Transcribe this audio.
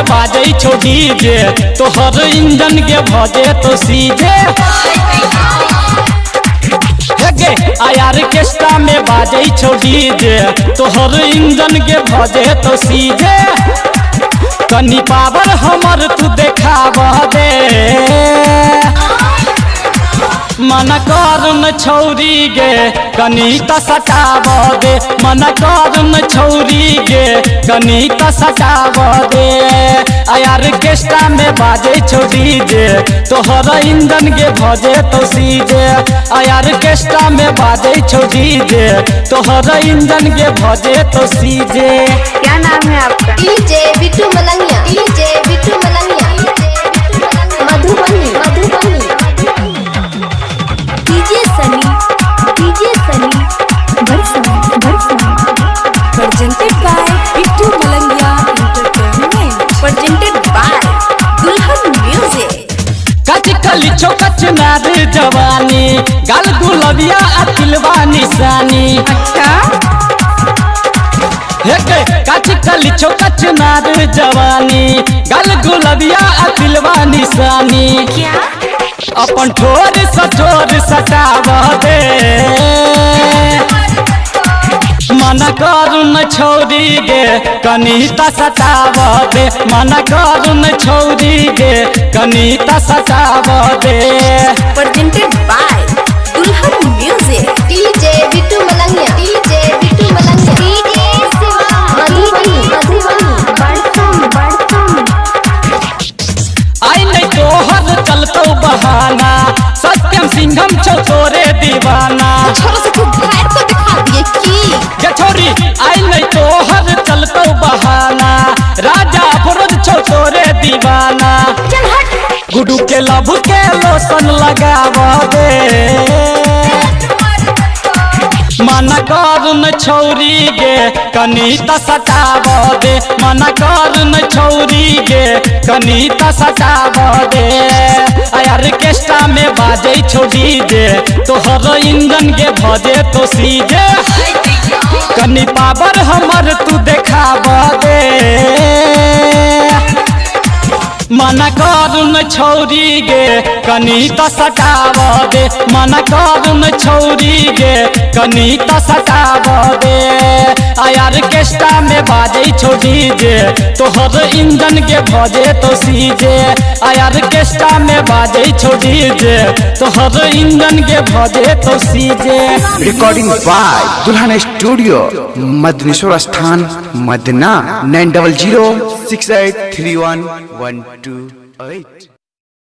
में बाजै छौ डीजे, तोहर इंजन के भजे तो सीजे। हे गे आर्केस्ट्रा में बाजै छौ डीजे, तोहर इंजन के भजे तो सीजे। कनी पावर हमर तू देखाब दे, मन करन छौरी गे कनी त सटाब दे। मन करन छौरी गे कनी त सटाब दे। आर्केस्ट्रा में बाजै छौ डीजे, तोहर इंजन के भजे तो सीजे। आर्केस्ट्रा में बाजै छौ डीजे, तोहर इंजन के भजे तो सीजे। क्या नाम है आपका? DJ Bittu Malangiya, DJ Bittu Malangiya, Madhubani Madhubani. DJ Sunny, DJ Sunny, Barsa Barsa. Presented by Bittu Malangiya entertainment. Presented by Dulhan music. कच कली छौ कचनार जवानी, गाल गुलबिया आ तिलवा निशानी। अच्छा हे गे कच कली छौ कचनार जवानी, गाल गुलबिया आ तिलवा निशानी। क्या? अपन ठोर सठोर सटाब दे, मन करुन छौरी गे कनी त सटाब दे। मन करुन छौरी गे कनी त सटाब दे। Presented by Dulhan music. DJ Bittu Malangiya, DJ Bittu Malangiya, DJ Shiva, Madhubani Madhubani. Barsa Barsa. आई नहीं तोहर चलतौ बहाना, सत्यम सिंघम छौ तोरे दीवाना। छोरा से तू घर को दिखा दिए की गे छौरी आई नहीं तोहर चलतौ बहाना, राजा फरोज छौ तोरे दीवाना। चल हट। गुडू के लभ के लोशन लगाब दे, मन करुन छौरी गे कनी त सटाब दे। मन करुन छौरी गे कनी त सटाब दे। आर्केस्ट्रा में बाजै छौ डीजे, तोहर इंजन के भजे तो सीजे। कनी पावर हमर तू देखाब दे, मन करुन छौरी गे कनी त सटाब दे। मन करुन छौरी गे कनी त सटाब दे। आर्केस्ट्रा में बाजै छौ डीजे, तोहर इंजन के भजे तो सीजे। आर्केस्ट्रा में बाजै छौ डीजे, तोहर इंजन के भजे तो सीजे। Recording by Dulhan studio, Madneshwar स्थान, मदना। 9006831128।